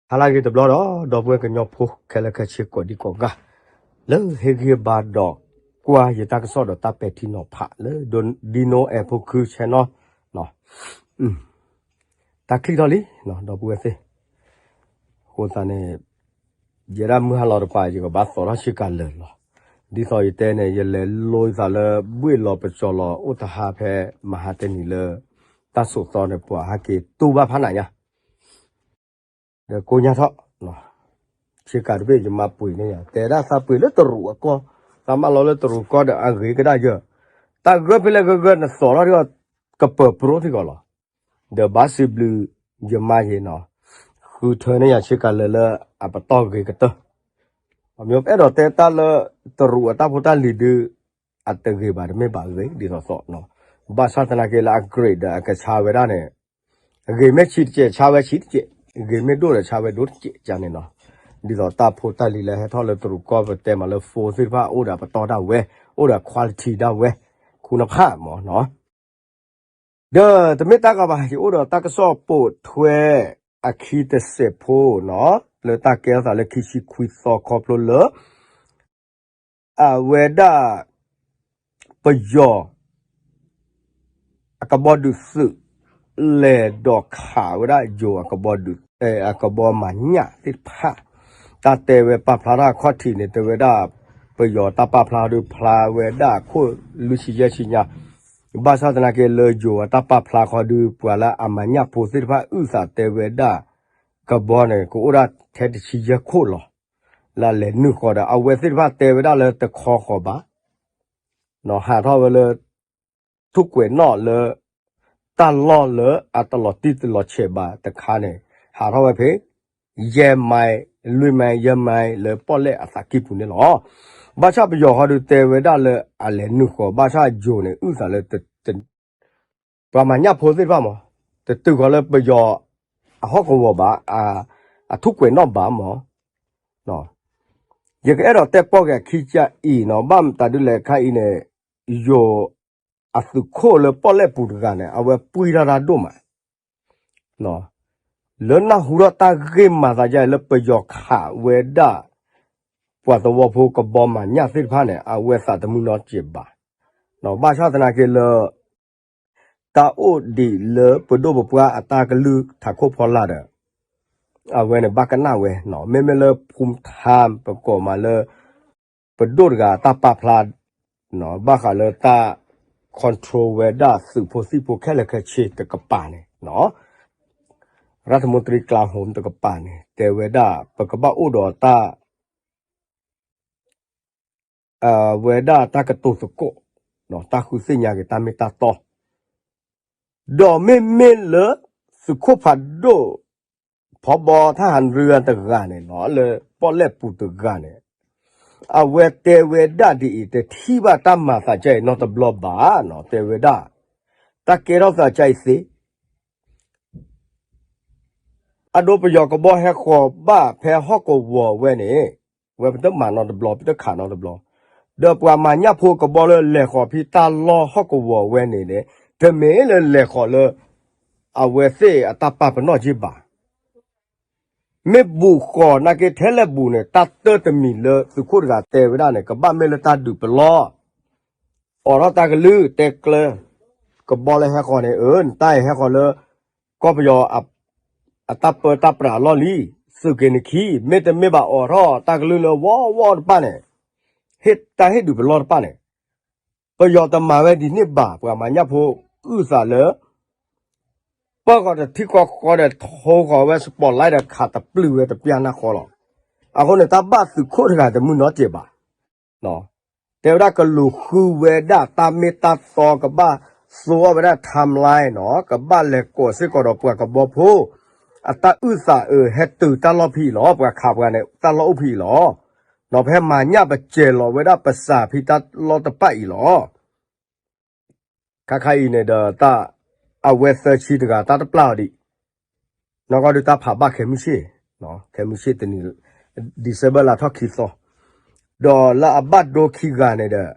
ဟါလၢအဂ့ၤတဘျီဒီး ဒီပုၢ်ဝဲၢ်ကညီဖိခဲလၢာ်ခဲဆ့ကိးဒံကိးဂၤ လၢဟ့ၣ်ဂံၢ်ဘါဒီးကွၢ်ယတၢ်ကစီၣ်ဒီးတၢ်ပဲာ်ထံနီၤဖးလၢ Dino Air ဖိခု channel နီၤ, တၢ်ချံၣ်ထီၣ်လံ ဒီပုၢ်ဝဲၢ်သ့ၣ်, အဃိသတးန့ၣ် ယဲဒၣ်မုၢ်ဟါလီၤတပၤ ယကဘၣ်သိးထီၣ်ဆ့ကၤလၢာ်လီၤ. ဒ်သိးယတဲန့ၣ် ယလဲၤလိသးလၢဘှ့ၣ်လီၤပစီၤလီၤအိၣ်တဟါဖဲမဟါတနံၤလၢ တၢ်ဆိးသီန့ၣ် ပှၤဟဲက့ၤတူၢ်ဘၣ်ဖးနးညါ ဒီးကိးညါထီၣ်, ဆ့ကၤတဘ့ၣ်ယမၤပှ့ၤန့ၢ်ယၤ တဲဒၣ်သးပှ့ၤလၢတရူးအကီၢ်, သးမၤလီၤလၢတရူးကီၢ်ဒီးအဂ့ၤကဒၣ်ယဲ, တၢ်ဂၢၢ်ဖဲလဲၣ်ဂၢၢ်ဂၢၢ်နသိးထီၣ်ဒီး ကပၢၤပြိထံကီၢ်လီၤ. ဒီးဘၣ်စံးဘျုးယမါယ့ၤနီၤ, ဃုထၢန့ၢ်ယၤဆ့ကၤလၢာ်လၢအပတီၢ်ဂ့ၤကတၢၢ်, အမျိုးအဲၣ်ဒိးတဲတၢ်လၢတရူးအတၢ်ဖိတၢ်လံၤဒုး အတဂ့ၤဘၣ်တမ့ၢ်ဘၣ်ဂ့ၤဒ်သိးသိး, ဘၣ်ဆၣ်သနာ်က့လၢအ grade ဒီးအကဆါဝဲဒၣ်န့ၣ် အဂ့ၤမ့ၢ်ဆံးတကဲး ဆါဝဲဆံးတကဲး, အဂ့ၤမ့ၢ်ဒိၣ်ဒီးဆါဝဲဒိၣ်တကဲးန့ၣ်နီၤ, ဒ်သိးတၢ်ဖိတၢ်လံၤလၢဟဲထီၣ်လၢတရူးကီၢ်ပတဲမးလၢ phone သ့ၣ်တဖၣ် အိၣ်ဒီးပတီၢ်ဒၣ်ဝဲ, အိၣ်ဒီး quality ဒၣ်ဝဲ, ခိၣ်နူာ်ဖးမးနီၤ. ဒီးတမ့ၢ်တၢ်ကီဘၣ် ယအိၣ်ဒီးတၢ်ကစီၣ်ပိာ်ထွဲအခံတစဲးဖိနီၤ, လၢတၢ်ကဲထီၣ်သးလၢခံဆံခွံသီခီဖျိလၢ အဝဲဒၣ် ပယီၤ အကဘီဒုးသုး လဲၤဒီးခးဝဲဒၣ်ယိၤအကဘီဒုး အကဘီမၤညၣ်သ့ၣ်တဖၣ်, တၢ်တဲဝဲပာ်ဖျါထီၣ်အခီၣ်ထံးန့ၣ် တဲဝဲဒၣ် ပယီၤတၢ်ပာ်ဖျါဒုးဖျါဝဲဒၣ်အခိၣ်လွံၢ်ဆံယဲၢ်ဆံညါ, ဘၣ်ဆၣ်သနာ်က့လၢယိၤအတၢ်ပာ်ဖျါဃီဒုး ပှၤလၢအမၤညၣ်ဖိသ့ၣ်တဖၣ်အုၣ်သးတဲဝဲဒၣ် ကဘီန့ၣ် ကအိၣ်ဒၣ်ထဲတဆံယဲၢ်ခိၣ်လီၤ. လၢအလဲၤနုာ်ဃီဒီး အဝဲသ့ၣ်တဖၣ်တဲဝဲဒၣ်လၢတခီဃီဘၣ် ဟးထီၣ်ဝဲလၢ ထူၣ်ကွဲးနီၣ်လၢ တၢ်လီၢ်လၢအတလီၤတံၢ်တလီၤဆဲးဘၣ်တခါန့ၣ် ဟးထီၣ်ဝဲဖဲ ယဲၢ်မံၤ လွံၢ်မံၤ ယဲၢ်မံၤ လၢပီၣ်လဲၣ်အသးကံၢ်ပူၤန့ၣ်လီၤ. ဘၣ်ဆၣ်ပယီၤဃီဒုးတဲဝဲဒၣ်လၢအလဲၤနုာ်ဃီ ဘၣ်ဆၣ်ယိၤန့ၣ် အုၣ်သးလၢ ပှၤမၤညၣ်ဖိသ့ၣ်တဖၣ်မး တတုၤဃီၤလၢပယီၤအဟီၣ်ကဝီၤဘၣ်, အထူၣ်ကွဲးနီၣ်ဘၣ်မး. ယကအဲၣ်ဒိးတဲပိာ်က့ၤအခံကၠၢ်အံၤနီၤ, ဘၣ်မတၤဒ်လဲၣ်ခါအံၤန့ၣ် ယိၤအသုးခိၣ်လၢပီၣ်လဲၣ်ပူၤတဂၤန့ၣ် အဝဲပှံၢ်ထီၣ်တၢ်ဒိၣ်မး လၢနၢ်ဟူထီၣ်တၢ်ဂ့ၢ်မၤသးဒ်အံၤလၢပယီၤခးဝဲဒၣ် ပှၤသဝီဖိကဘီမၤညၣ်သ့ၣ်တဖၣ်န့ၣ် အဝဲသးတမုာ်နီတစဲးဘၣ်. ဘၣ်ဆၣ်သနာ်က့လၢ တၢ်အိၣ်ဒံးလၢပဒိၣ်ပပှၢ်အတၢ်ကလုၢ်ထးခိၣ်ဖီလာ်ဒီး အဝဲန့ၣ်ဘၣ်ကနၣ်ဝဲ, မ့မ့ၢ်လၢ ဖူထါ ပကိးမးလၢ ပဒိၣ်တဂၤအတၢ်ပာ်ဖျါ ဘၣ်ဃးလၢတၢ် control ဝဲဒၣ်သုးဖိသံၣ်ဖိခဲလၢာ်ခဲဆ့တကပၤန့ၣ် ရၢၣ်သမူတရံကျါဟိ တကပၤန့ၣ် တဲဝဲဒၣ် ပကဘၣ်အိၣ်ဒီးတၢ် ဝဲဒၣ်တၢ်ကတိၤသကိး တၢ်ဃုသ့ၣ်ညါက့ၤတၢ်မ့ၢ်တၢ်တီ ဒီးမ့မ့ၢ်လၢ သုးခိၣ်ဖးဒိၣ် ဖီဘီထၣ်ဟးရံတဂၤန့ၣ်လီၤ လၢပီၣ်လဲၣ်ပူၤတဂၤန့ၣ် အဝဲတဲဝဲဒၣ်ဒ်အံၤ တထံၣ်ဘၣ်တၢ်မၤသးကါအံၤနီတဘျီဘၣ် တဲဝဲဒၣ် တၢ်ကဲထီၣ်သးကါအံၤသ့ အဒိပယီၤကဘီဟဲဃီၤဘၣ်ဖဲဟီၣ်ကဝီၤဝဲန့ၣ် ဝဲပတမၤနီတဘျီ ပတခးနီတဘျီ ဒီးပှၤမၤညၣ်ဖိကဘီလၢလဲၤဃီၤဖဲတၢ်လီၢ်ဟီၣ်ကဝီၤဝဲန့ၣ်န့ၣ် တမ့ၢ်လၢလဲၤဃီၤလၢ အဝဲသ့ၣ်အတၢ်ပာ်ပနီၣ်က့ဘၣ် မ့ၢ်ဘူးဃီၤနာ်က့ထဲလဲၣ်ဘူးန့ၣ် တၢ်တၢတမံၤလၢသုးခိၣ်တဂၤတဲဝဲဒၣ်န့ၣ် ကဘၣ်မ့ၢ်လၢတၢ်ဒုးပလီၢ် အိးထီၣ်တၢ်ကလုၢ်တဲကျၢၤ ကဘီလၢဟဲဃီၤန့ၣ် အၢ နတၢ်အံၤဟဲဃီၤလၢ ကီၢ်ပယီၤ အတၢ်ပၢတၢ်ပြးအလီၢ်လံ သုးက့ၤနခံ မ့တမ့ၢ်ဘၣ်အိးထီၣ်တၢ်ကလုၢ်လၢဝီဝီတဖၣ်န့ၣ် ဟ့ၣ်တၢ်ဟ့ၣ်ဒုးပလီၢ်တဖၣ်န့ၣ် ပယီၤတမၤဝဲဒ်န့ၣ်ဘၣ် ပှၤမၤညၣ်ဖိအုၣ်သးလၢ ပၢၢ်ဃီၤတထံဃီဃီဒီး ထိဃီၤဝဲ spotlight ဒီးခးတပျုာ်ဝဲတပျၢ်နၢ်ဃီလီၤ. အဃိန့ၣ် တၢ်ဘၣ်သုးခိၣ်တဂၤတမုၢ်နီတစဲးဘၣ်. တဲဝဲဒၣ်ကလူးဃုဝဲဒၣ်တၢ်မ့ၢ်တၢ်တီ ကဘၣ်သိအီၣ်ဝဲဒၣ် timeline နီၤ ကဘၣ်လဲၤကိးစ့ၢ်ကီးဒီးပှၤကဘီဖိ အတၢ်အုၣ်သးအၢ ဟဲတုၤတၢ်လီၢ်ဖဲအံၤလီၤ. ပှၤခးပှၤန့ၣ် တၢ်လီၢ်အိၣ်ဖဲအံၤလီၤ. နီၤ ပဟဲမၤညၣ်ပစဲၤလီၤဝဲဒၣ်ပစးဖဲတၢ်လီၢ်တဖၣ်အံၤလီၤ. ခါခါအံၤန့ၣ်ဒီး တၢ်အဝဲသၢဆံတဂၤ တၢ်တပျၢ်အီၤဒံး နီၢ်ကီၢ်ဒုးတၢ်ဖးဘၣ်ခဲမုၢ်ဆ့ၣ်, ခဲမုၢ်ဆ့ၣ်တနံၤ December လါထီၣ်ခံသီ, ဒီးလၢအဘၣ်ဒိခံဂၤန့ၣ်ဒီး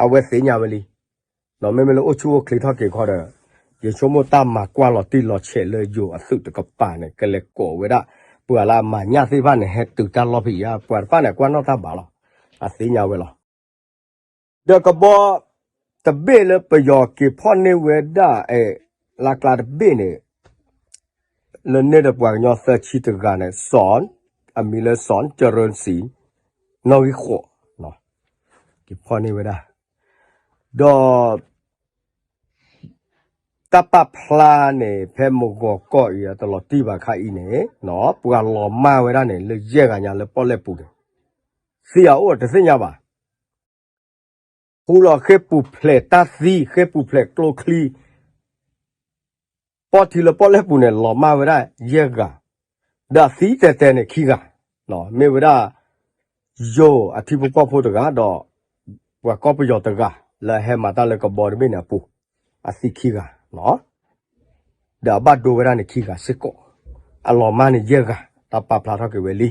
အဝဲသ့ၣ်ညါဝဲလံ. မ့မ့ၢ်လၢအိၣ်ဆူၣ်အိၣ်ချ့ထီၣ်က့ၤခီဒီး ယဆိကမိၣ်တၢ်မၤကွၢ်လီၤတံၢ်လီၤဆဲးလၢယိၤအသုးတကပၤန့ၣ် ကလဲၤကိးဝဲဒၣ် ပှၤလၢအမၤညၣ်သ့ၣ်တဖၣ်န့ၣ် ဟဲတုၤတၢ်လီၢ်ဖဲအံၤဧါ, ပှၤတဖၣ်န့ၣ် ကွၢ်နီၣ်တၢ်ဘၣ်လီၤ. အသ့ၣ်ညါဝဲလီၤ. ဒီးကဘီတဘ့ၣ်လၢပယီၤက့ၤဖီၣ်န့ၢ်ဝဲဒၣ် လၢကျါတဘ့ၣ်န့ၣ် လၢန့ၣ်ဒီးပှၤကညီသၢဆံတဂၤန့ၣ် စီၤ, အမံၤလၢစီၤကရၢၣ်စံၤ နီၣ်ဂံၢ်ဃိး, က့ၤဖီၣ်န့ၢ်ဝဲဒၣ်, ဒီး တၢ်ပာ်ဖျါန့ၣ် ဖဲမုၢ်ဂီၤကီၢ်အံၤ တလီၤတံၢ်ဘၣ်ခါအံၤန့ၣ် ပှၤလီၤမၢ်ဝဲဒၣ်န့ၣ် လၢယဲၢ်ဂၤညါလၢပီၣ်လဲၣ်ပူၤန့ၣ် သံအအိၣ်တသ့ၣ်ညါဘၣ်. ဃူလီၤဃ့ၢ်ပူၤဖျဲးတၢ်သံ ဃ့ၢ်ပူၤဖျဲးကျိချံ ပီၣ်ထံလၢပီၣ်လဲၣ်ပူၤန့ၣ် လီၤမၢ်ဝဲဒၣ်ယဲၢ်ဂၤ, ဒီးအသံတဲာ်တဲာ်န့ၣ်ခံဂၤ, မ့ၢ်ဝဲဒၣ် ယိၤအထံဖိကီၢ်ဖိတဂၤဒီး ပှၤကီၢ်ပယီၤတဂၤ လၢအဟဲမၤတၢ်လၢကဘီတဘ့ၣ်န့ၣ်အပူၤ, အသံခံဂၤ, ဒီးအဘၣ်ဒိဝဲဒၣ်န့ၣ်ခံဂၤစ့ၢ်ကီး, အလီၤမၢ်န့ၣ်ယဲၢ်ဂၤ တၢ်ပာ်ဖျါထီၣ်က့ၤဝဲလံ.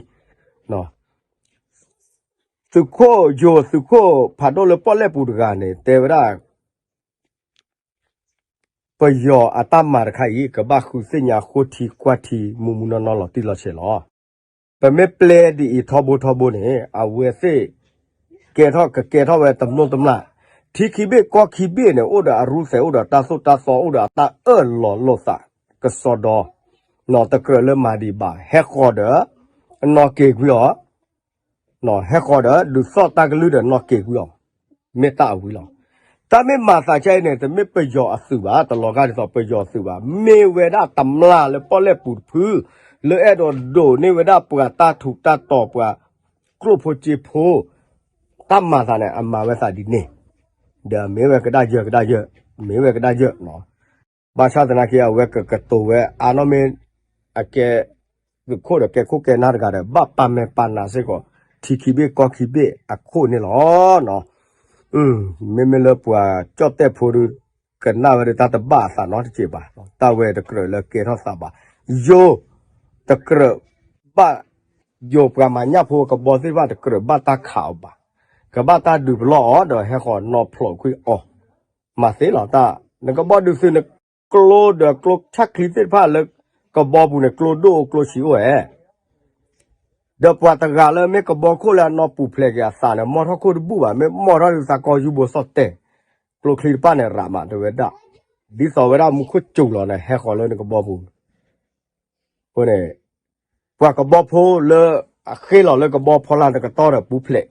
သုးခိၣ်ယိၤ သုးခိၣ်ဖးဒိၣ်လၢပီၣ်လဲၣ်ပူၤတဂၤန့ၣ် တဲဝဲဒၣ် ပယီၤအတၢ်မၤတခါအံၤ ကဘၣ်ဃုသ့ၣ်ညါဃိထံကွၢ်ထံ မူမူနီၢ်နီၢ်လီၤတံၢ်လီၤဆဲးလီၤ. ပမ့ၢ်ပျဲဒ်အံၤထီဘိထီဘိန့ၣ် အဝဲသ့ၣ် ကဲထီၣ် ကကဲထီၣ်ဝဲတမျိၢ်တမျာ်, ထံခံဘ့ၣ်ကီၢ်ခံဘ့ၣ်န့ၣ် အိၣ်ဒီးအရူသဲး အိၣ်ဒီးတၢ်သိၣ်တၢ်သီ အိၣ်ဒီးအတၢ်အၢၣ်လီၤလိာ်သး ကစီဒီ နီၢ်တကြၢးလၢမၤဒံးဘၣ် ဟဲဃီၤဒီး နီၢ်က့ၤကွံာ်အီၤ ဟဲဃီၤဒီး ဒုးသီၣ်တၢ်ကလုၢ်ဒီးနီၢ်က့ၤကွံာ်အီၤ, မ့ၢ်တၢ်အဝံၤလီၤ. တၢ်မ့ၢ်မၤသးခဲအံၤန့ၣ် တမ့ၢ်ပယီၤအသုးဘၣ်, တလီၤဂာ်ဒ်သိးပယီၤအသုးဘၣ်, မ့ၢ်ဝဲဒၣ်တမျာ်လၢပီၣ်လဲၣ်ပူၤတဖု လၢအဲၣ်ဒိးဒိးန့ၢ်ဝဲဒၣ်ပှၤတၢ်ထူးတၢ်တီၤ ပှၤကျိၣ်ဖိစ့ဖိ တၢ်မၤသးန့ၣ် အမၤဝဲသးဒ်န့ၣ်, ဒီးမ့ၢ်ဝဲကဒါယၢကဒါယၢ, မ့ၢ်ဝဲကဒါယၢ ဘၣ်ဆၣ်သနာ်က့ အဝဲကကတိၤဝဲအါနီၢ်မ့ၢ် အကဲ သုးခိၣ်ဒီးကဲခိၣ်ကဲနၢ်တဂၤဒီး ဘၣ်ပာ်မဲာ်ပာ်နးစ့ၢ်ကီး ထံခံဘ့ၣ်ကီၢ်ခံဘ့ၣ်အခိၣ်န့ၣ်လီၤ. မ့မ့ၢ်လၢပှၤကၠီၣ်တဲၣ်ဖိဒီး ကနၣ်ဝဲဒီးတၢ်တဘၣ်အသးနီတစဲးဘၣ်, တၢ်ဝဲတကြၢးလၢကဲထီၣ်သးဘၣ်, ယိၤ တကြၢးဘၣ် ယိၤပှၤမၤညၣ်ဖိကဘီသ့ၣ်တဖၣ်တကြၢးဘၣ်တၢ်ခးအီၤဘၣ်, ကဘၣ်တၢ်ဒုးပလီၢ်အီၤဒီးဟဲဃီၤနီၢ်ဖျိးကွံာ်အီၤ, မၤသ့လီၤတၢ်, နကဘီဒုးသုးနကျိဒီးကျိဆၣ်ချံသ့ၣ်တဖၣ်လၢကဘီပူၤန့ၣ် ကျိဒိၣ်အိၣ်ကျိဆံးအိၣ်ဧါ ဒီးပှၤတဂၤလၢမ့ၢ်ကဘီခိၣ်လၢအနီၢ်ပူၤဖျဲးက့ၤအသးန့ၣ် မီၢ်ထီၣ်ခိၣ်တဘူၣ်ဘၣ်, မ့ၢ်မီၢ်ထီၣ်ဒုးသးကီယူဘိသီၣ်တဲာ်, ကျိချံတဖၣ်န့ၣ် ရးမးတဝဲဒၣ်, ဒ်သိးဝဲဒၣ်မူခိၣ်စူၤလီၤန့ၣ် ဟဲဃီၤလၢနကဘီပူၤ အဃိန့ၣ် ပှၤကဘီဖိလၢအဃ့ၢ်လီၤလၢကဘီဖီလာ်တကတီၢ်ဒီးပူၤဖျဲး,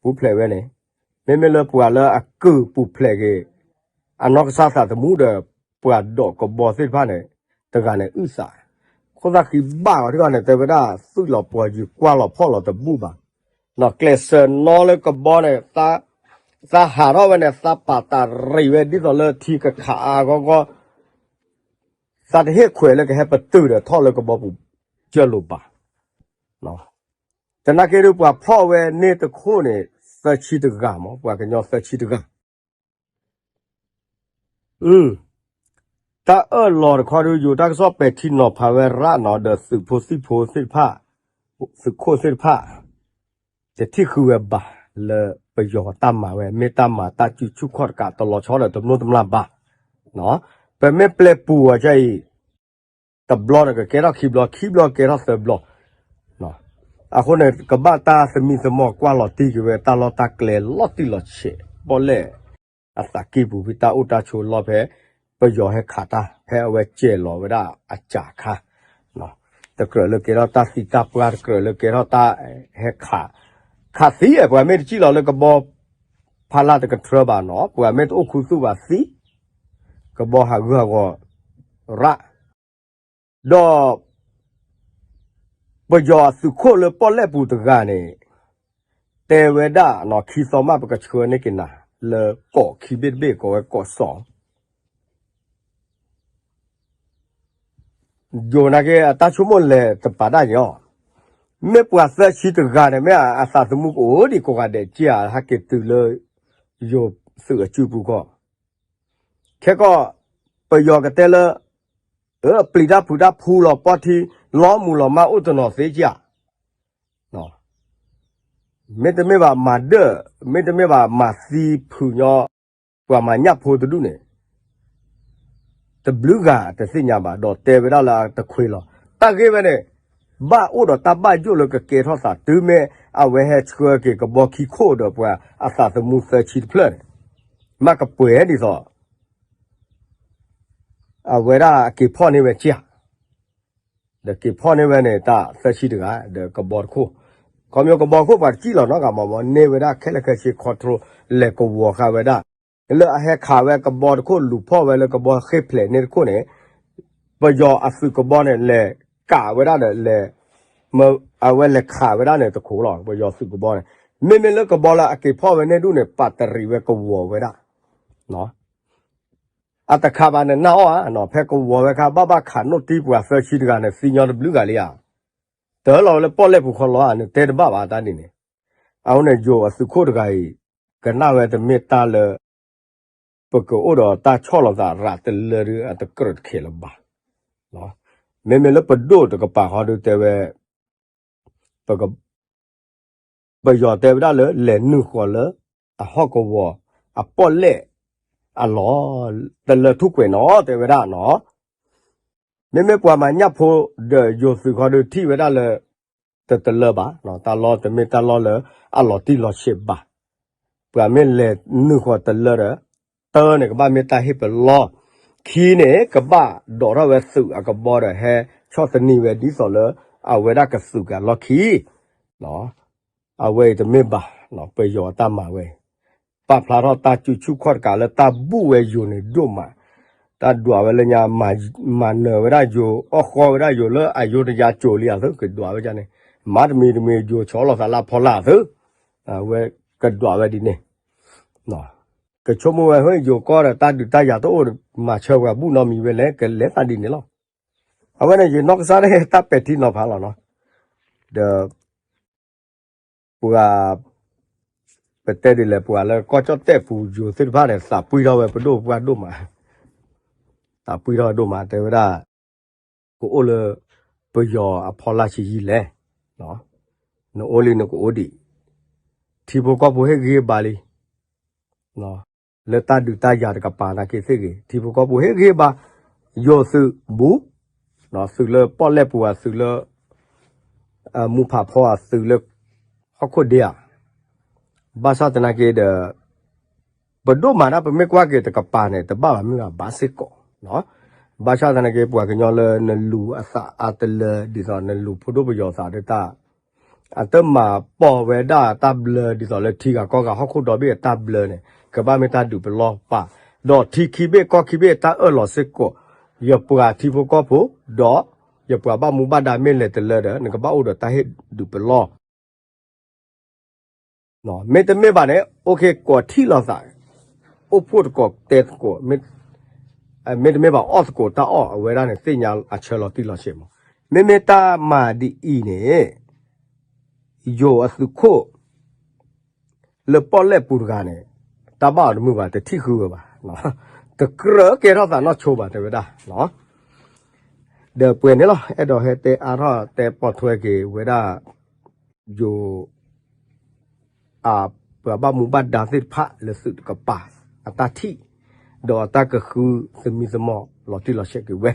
ပူၤဖျဲးဝဲန့ၣ်, မ့မ့ၢ်လၢပှၤလၢအကုၢ်ပူၤဖျဲးက့ၤ အနီၢ်ကစၢ်သးသမူဒီး ပှၤဒိးကဘီသ့ၣ်တဖၣ်န့ၣ် တဂၤန့ၣ်အုၣ်သး, ခိၣ်သၣ်ဃံဘၣ်အီၤထံၣ်အီၤန့ၣ် တဲဝဲဒၣ်သုးလီၤပှီၤယုၤကွၢ်လီၤဖီၣ်လီၤတဘူၣ်ဘၣ်, ကျဲးစၢးနီလၢကဘီန့ၣ် သးဟးထီၣ်ဝဲန့ၣ် သးပာ်တၢ်ရံးဝဲဒ်သိးလၢထံကခးအါဂီၢ်ဂီၢ် သးတဟ့ၣ်ခွဲးလၢကဟဲပတုာ်ဒီးထီၣ်လၢကဘီပူၤကၢၢ်လိာ်ဘၣ်. သနာ်က့ဒီးပှၤဖီၣ်ဝဲန့ၢ်တခိၣ်န့ၣ် သၢဆံတဂၤမး, ပှၤကညီသၢဆံတဂၤ တၢ်အၢၣ်လီၤတခီဒီး ယိၤတၢ်ကစီၣ်ပဲာ်ထံနီၤဖးဝဲရးနီၤ ဒီးသုးဖိသံၣ်ဖိသ့ၣ်တဖၣ်, သုးခိၣ်သ့ၣ်တဖၣ် တထံၣ်ဃုဝဲဘၣ်လၢပယီၤတၢ်မၤဝဲ မ့ၢ်တၢ်မၤတၢ်စုဆူၣ်ခီၣ်တကး တလီၤဆီဒီးတမျိၢ်တမျာ်ဘၣ်. ပမ့ၢ်ပျဲပူၤအီၤကအံၤ တဘျီန့ၣ်ကကဲထီၣ်ခံဘျီ, ခံဘျီကဲထီၣ်သၢဘျီ. အဃိန့ၣ် ကဘၣ်တၢ်သမံသမိးကွၢ်လီၤတံၢ်က့ၤဝဲတၢ်လီၢ်တၢ်ကျဲလီၤတံၢ်လီၤဆဲး ပီၣ်လဲၣ် အသးကံၢ်ပူၤဖဲတၢ်အိၣ်တၢ်ဆိးလီၢ်ဖဲ ပယီၤဟဲခးတၢ် ဖဲအဝဲစဲးလီၤဝဲဒၣ်အစှၤခါ တကြၢးလၢကဲထီၣ်တၢ်သံတၢ်ပှၢ် တကြၢးလၢကဲထီၣ်တၢ်ဟဲခး, ခးသံ ပှၤမ့ၢ်တစံၣ်လီၤလၢကဘီဖီလာ်တကထြၢဘၣ်နီၤ ပှၤမ့ၢ်တအိၣ်ခူသူၣ်ဘၣ်သံ, ကဘီဟးဂူာ်ဟးဂီၤရး ဒီး ပယီၤအသုးခိၣ်လၢပီၣ်လဲၣ်ပူၤတဂၤန့ၣ် တဲဝဲဒၣ်နီၤ ခံသီမးပကဆှၢန့ၢ်က့ၤနၤ လၢကီးခံဘ့ၣ်တဘ့ၣ် ကိးဝဲကီးစီၤ ယိၤနာ်က့ အတၢ်ဆိကမိၣ်လဲၤတပာ်ဒၣ်ယီၤ, မ့ၢ်ပှၤသၢဆံတဂၤန့ၣ် မ့ၢ်အသးသမူကအိၣ်ဒံးကိးဂၤဒဲးက့ဧါ ဟဲက့ၤတုၤလၢ ယိၤသုးအစုပူၤခီ ခဲကီၢ် ပယီၤကတဲလၢ ပျံၤတၢ်ဖုးတၢ်ဖူလီၤပီၢ်ထံ လီမူၤလီၤမၢ်အိၣ်တနီၤသ့ကဧါ မ့တမ့ၢ်ဘၣ်မၤဒၢၣ် မ့တမ့ၢ်ဘၣ်မၤသံဖုးညီ ပှၤမၤညၣ်ဖိတဒူၣ်န့ၣ် တဘျုးဂၤတသ့ၣ်ညါဘၣ် ဒီးတဲဝဲဒၣ်လၢတခွ့လီၤ. တၢ်ဂ့ၢ်ဝဲန့ၣ် ဘၣ်အိၣ်ဒီးတၢ်ဘၣ်ယိၣ်လၢကကဲထီၣ်သးတုၤမ့ၢ်အဝဲဟဲဆှၢက့ၤကဘီခံခိၣ်ဒီးပှၤအသးသမူသၢဆံတဖျၢၣ်န့ၣ်, မ့ၢ်ကပှဲၤဒ်သိး အဝဲဒၣ်အက့ၤဖီၣ်န့ၢ်ဝဲကၠၢ်, ဒီးက့ၤဖီၣ်န့ၢ်ဝဲန့ၣ် တၢ်သၢဆံတဂၤ ဒီးကဘီတခိၣ်, ခီဖျိကဘီခိၣ်ပှၤတစံၣ်လီၤနီတဂၤမး မ့ၢ်န့ၢ်ဝဲဒၣ်ခဲလၢာ်ခဲဆ့ control လဲၤကဝီၤဃာ်ဝဲဒၣ်, လၢအဟဲခးဝဲကဘီတခိၣ် လူၤဖီၣ်ဝဲလၢကဘီဃ့ၢ်ဖျဲးန့ၣ်တခိၣ်န့ၣ်, ပယီၤအသုးကဘီန့ၣ် လဲၤကးဝဲဒၣ်ဒီးလဲၤ အဝဲလဲၤခးဝဲဒၣ်န့ၣ်တခိၣ်လီၤ ပယီၤသုးကဘီန့ၣ်, မ့မ့ၢ်လၢကဘီလၢအက့ၤဖီၣ်ဝဲန့ၣ်ဒူၣ်န့ၣ် ပာ်တရံးဝဲကဝီၤဝဲဒၣ် အတခါဘၣ်န့ၣ်နၢ်အီၣ်ဧါ, ဖဲကဝီၤဝဲခါ ဘၣ်ဘၣ်ခးနိၣ်တံၢ်ပှၤသၢဆံတဂၤန့ၣ် သံညီတဘျုးဂၤလံဧါ, တၢ်လီၤဝဲလၢပီၣ်လဲၣ်ပူၤခီလီၤဧါ နတဲတဘၣ်ဘၣ်တၢ်ဒ်န့ၣ်, အဃိန့ၣ် ယိၤအသုးခိၣ်တဂၤအံၤ ကနၣ်ဝဲတမ့ၢ်တၢ်လၢ ပကအိၣ်ဒီးတၢ်ဆီၣ်လီၤသးရးတလၢဒုး အတကြၢးတခဲလၢၤဘၣ် မ့မ့ၢ်လၢပဒိၣ်တကပၤဃီဒုးတဲဝဲ ပက ပယီၤတဲဝဲဒၣ်လၢလဲၤနုာ်ဃီၤလၢ အဟီၣ်ကဝီၤ အပီၣ်လဲၣ်အလီၢ် တလၢထူၣ်ကွဲးနီၤ တဲဝဲဒၣ်နီၤ, မ့မ့ၢ်ပှၤမၤညၣ်ဖိဒီးယိၤသုးခီဒုးထံၣ်ဝဲဒၣ်လၢ တတလၢဘၣ်, တၢ်လီၢ်တမ့ၢ်တၢ်လီၢ်လၢအလီၤတံၢ်လီၤဆဲးဘၣ်, ပှၤမ့ၢ်လဲၤနုာ်ဃီၤတလၢဒီး တၢန့ၣ် ကဘၣ်မ့ၢ်တၢ်ဟ့ၣ်ပလီၢ်, ခံန့ၣ် ကဘၣ်ဒိးထီၣ်ဝဲသုးအကဘီဒီး ဟဲဆီၣ်သနံးဝဲဒ်သိးလၢ အဝဲဒၣ်ကသုးက့ၤအလီၢ်ခံ အဝဲအံၤတမ့ၢ်ဘၣ်, ပယီၤအတၢ်မၤဝဲအံၤ, ပာ်ဖျါထီၣ်တၢ်စုဆူၣ်ခီၣ်တကးလၢတၢ်ဘူၣ်ဝဲယိၤန့ၣ်ဒိၣ်မး, တၢ်ဒွးဝဲလၢညါ မၤနၢၤဝဲဒၣ်ယိၤ အီၣ်ဃီဝဲဒၣ်ယိၤလၢအယိတယါကိၤလံအသု ကဒွးဝဲဒၣ်န့ၣ်, မၤတမံၤတမံၤယိၤဆီလီၤသးလၢအဖီလာ်အသု, အဝဲကဒွးဝဲဒ်န့ၣ် ကဆိကမိၣ်ဝဲ ဟဲယိၤကီၢ်ဒီးတၢ်ဒုးတၢ်ယၤတအိၣ် မၤဆၢပှၤဘူၣ်နီတမံၤဝဲလဲၣ် ကလဲၤသးဒ်န့ၣ်လီၤ. အဝဲန့ၣ် ယနီၢ်ကစၢ်ဒၣ်တၢ်ပဲာ်ထံနီၤဖးလီၤနီၤ, ဒီး ပှၤ ပတဲဒ်လဲၣ် ပှၤလၢကီၢ်ကၠီၣ်တဲၣ်ပူၤယိၤသ့ၣ်တဖၣ်န့ၣ် သးပှံၢ်ထီၣ်ဝဲပဒိၣ်ပှၢ်ဒိၣ်မး, သးပှံၢ်ထီၣ်ဝဲဒိၣ်မး တဲဝဲဒၣ် ကအိၣ်လၢ ပယီၤအဖီလာ်ဆံးယံာ်လဲၣ်, နအိၣ်လံနကအိၣ်ဒံး, ထံဖိကီၢ်ဖိဟ့ၣ်ဂံၢ်ဘါလံ လၢတၢ်ဒုးတၢ်ယၤတကပၤနာ်က့သ့ၣ်ဂ့ၤ ထံဖိကီၢ်ဖိဟ့ၣ်ဂံၢ်ဘါ, ယိၤသုးဘူး, သုးလၢပီၣ်လဲၣ်ပူၤဧါ သုးလၢ မူဖးဖီဧါ သုးလၢ ဟီၣ်ခိၣ်ဒ့ဧါ, ဘၣ်ဆၣ်သနာ်က့ဒီး ပဒိၣ်မးဒၣ် ပမ့ၢ်ကွၢ်က့ၤတကပၤန့ၣ် တဘၣ်ဘၣ်မုၢ်ဘၣ်စ့ၢ်ကီး, ဘၣ်ဆၣ်သနာ်က့ ပှၤကညီလၢနလူၤအသးအါတလၢ ဒ်သိးနလူၤဖိဒိၣ်ပယီၤသးဒ်တၢ် အတမၤပိာ်ဝဲဒၣ်တၢ်ဘျၢဒ်သိးလၢထံဂၤကီၢ်ဂၤဟီၣ်ခိၣ်ဒီဘ့ၣ်အတၢ်ဘျၢန့ၣ် ကဘၣ်မ့ၢ်တၢ်ဒုးပလီၢ်ပာ်, ဒီးထံခံဘ့ၣ်ကီၢ်ခံဘ့ၣ်တၢ်အၢၣ်လီၤစ့ၢ်ကီး, ယပှၤထံဖိကီၢ်ဖိ, ဒီးယပှၤဘၣ်မူဘၣ်ဒါမ့ၢ်လဲၤတလၢဒီး နကဘၣ်အိၣ်ဒီးတၢ်ဟ့ၣ်ဒုးပလီၢ် မ့တမ့ၢ်ဘၣ်န့ၣ် အိၣ်ခ့ကိးထံၣ်လိာ်သး, အိၣ်ဖှိၣ်သကိးတဲသကိး, မ့တမ့ၢ်ဘၣ်အီၣ်သကိးတၢ်အီၣ်အဝဲဒၣ်န့ၣ် သ့ၣ်ညါအဆၢလီၤတံၢ်လီၤဆဲးမး, မ့မ့ၢ်တၢ်မၤဒ်အံၤန့ၣ် ယိၤအသုးခိၣ် လၢပီၣ်လဲၣ်ပူၤတဂၤန့ၣ် တၢ်ဘၣ်အီၤတမုာ်ဘၣ် တထံၣ်ဃုဝဲဘၣ်, တကြၢးကဲထီၣ်သးနီၢ်ဆိဘၣ် တဲဝဲဒၣ် ဒီးပှဲၤန့ၣ်လီၤ အဲၣ်ဒိးဟဲတဲအါထီၣ်တဲပိာ်ထွဲက့ၤဝဲဒၣ် ယိၤ အပှၤဘၣ်မူဘၣ်ဒါသ့ၣ်တဖၣ်လၢသုးတကပၤ အတၢ်ထံၣ် ဒီးအတၢ်ကဃုသမံသမိးလီၤတံၢ်လီၤဆဲးက့ၤဝဲ,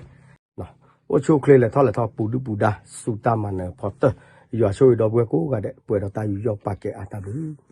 အိၣ်ဆူၣ်အိၣ်ချ့လဲၤထီၣ်လဲၤထီပူၤဒုၣ်ပူၤဒါ စူၢ်တၢ်မၤနၢၤဖီတၢၢ်, ယွၤဆိၣ်ဂ့ၤဒီပုၢ်ဝဲၢ်ကိးဂၤဒဲး ပှဲၤဒီးတၢ်ယူးယီၣ်ပာ်ကဲအါတၢ်ဘျုး